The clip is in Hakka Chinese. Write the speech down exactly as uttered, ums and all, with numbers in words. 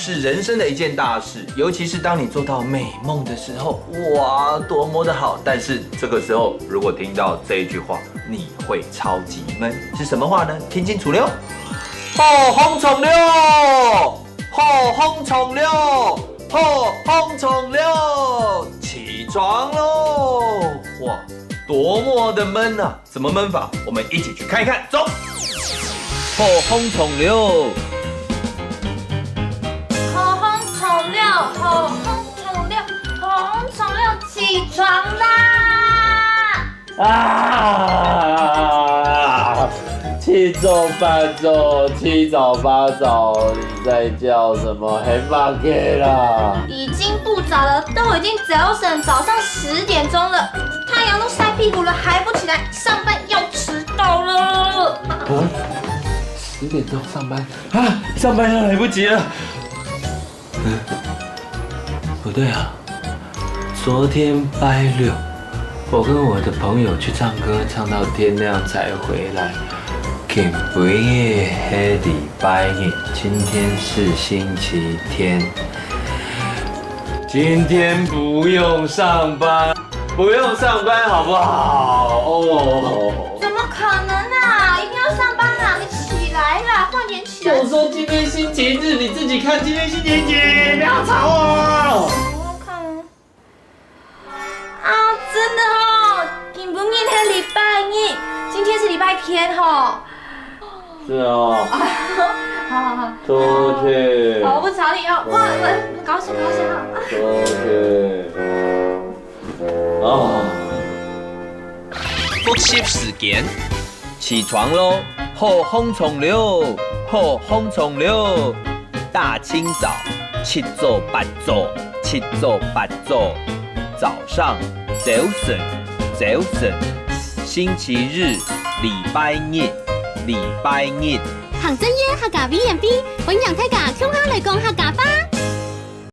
是人生的一件大事，尤其是当你做到美梦的时候，哇，多么的好！但是这个时候，如果听到这一句话，你会超级闷。是什么话呢？听清楚了。好风冲了，好风冲了，好风冲了，起床喽！哇，多么的闷啊！怎么闷法？我们一起去看一看。走。好风冲了。好风冲了，好风冲了，好风冲了，起床啦！啊！七早八早，七早八早，你在叫什么？很马给啦！已经不早了，都已经早晨早上十点钟了，太阳都晒屁股了，还不起来，上班要迟到了。啊，十点钟上班啊，上班要来不及了。嗯，不对啊，昨天拜六，我跟我的朋友去唱歌，唱到天亮才回来。今晡日是礼拜日，今天是星期天。今天不用上班，不用上班好不好？哦。怎么可能啊？一定要上班啊！你起来啦，快点起来！我说今天星期日，你自己看，今天星期几？不要吵我。啊，真的哦，今晡日是礼拜日，今天是礼拜天吼。是哦。好好好。出去。好，我不吵你哦。哇，我高兴高兴啊。出去。啊。复习时间，起床喽，好风冲了，好风冲了。大清早，七早八早，七早八早。早上，早晨，早晨。星期日，礼拜日，礼拜日。行政院客家委员会，欢迎大家共下来讲客家话。